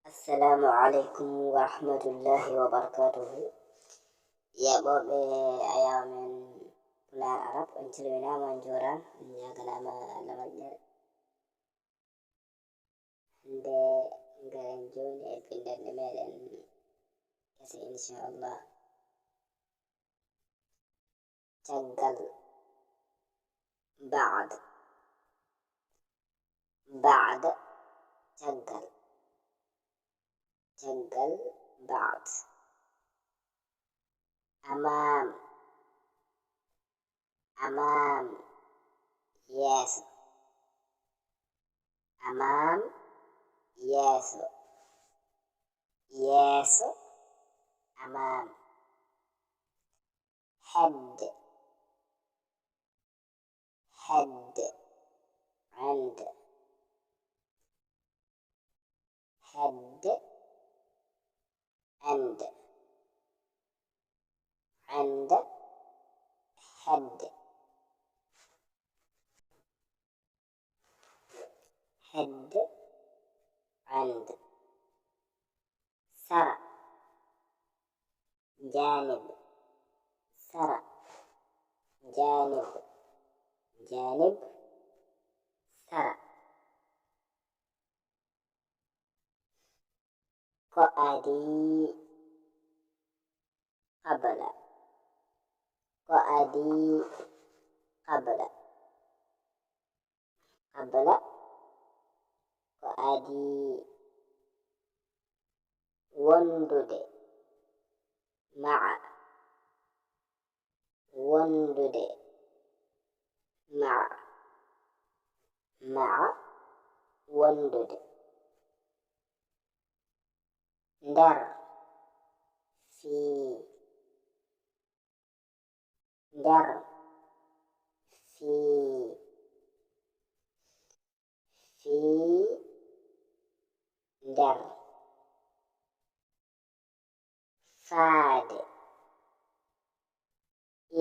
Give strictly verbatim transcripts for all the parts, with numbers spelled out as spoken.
Assalamu aleykum wa rahmatullahi wa barakatuhu. Yeeɓooɓe ayaawo men Pulaar Arab, on calminaama, on njuuraama, on ñaaganaama Allah moƴƴere. Hannde ngaren jooni e binndanɗe meɗen kese, inchallah. Caggal. Baad. Baad. Caggal. Caggal. Baad. Amaam. Amaam. Yeeso. Amaam. Yeeso. Yeeso. Amaam. Hedde. Hedde. Ende. Hedde. Ende. Ende. Hedde. Hedde. Ende. Sara. Jaanib. Sara. Jaanib. Jaanib. Sara. Ko adii. Qabla. Ko adii. Qabla. Qabla. Ko adii. Wondude. Ma'a. Wondude. Ma'a. Ma'a. Wondude. Nder. Fii. Nder. Fii. Fii. Nder. Faade.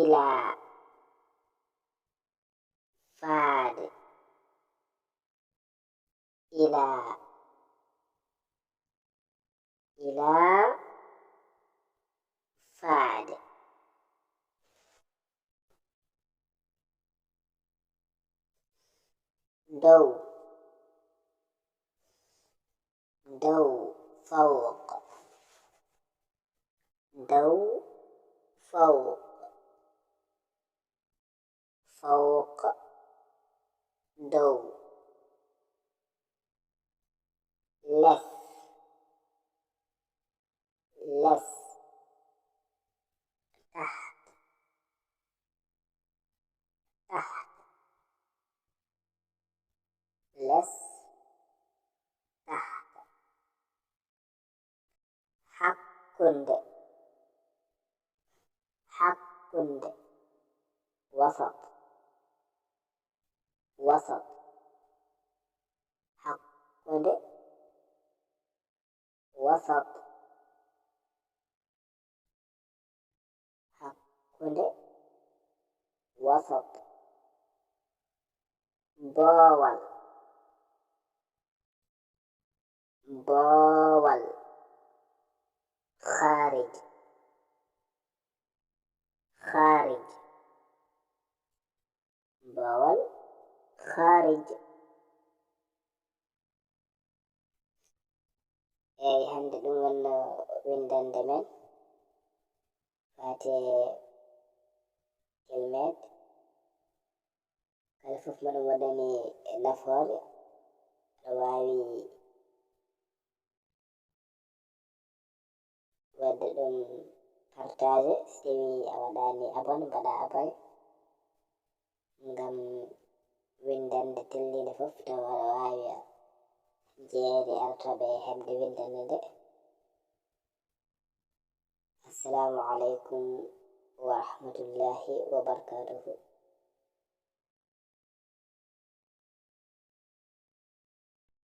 Ilaa. Faade. Ilaa. Ilaa. Faade. Dow. Dow. Fawq. Dow. Fawq. Fawq. Dow. Les. Les. Taht. Taht. Les. Taht. Hakkunde. Hakkunde. Wasat. Wasat. Hakkunde. Wasat. Hakkunde. Wasat. Boowal. Boowal. Kharij. Kharij. Boowal. Kharij. Eey, hannde ɗum wonno winndannde men faati e kelmeet. Kala fof mo ɗum waɗani nafoore, aɗa waawi waɗde ɗum partage, so tawii a waɗaani abonné, mbaɗa abonné ngam winndannde telliinde fof, tawa aɗa waawi jeyeede artooɓe e heɓde winndannde nde. Assalaamu aleykum wa rahmatullaahi wa barakaatuhu.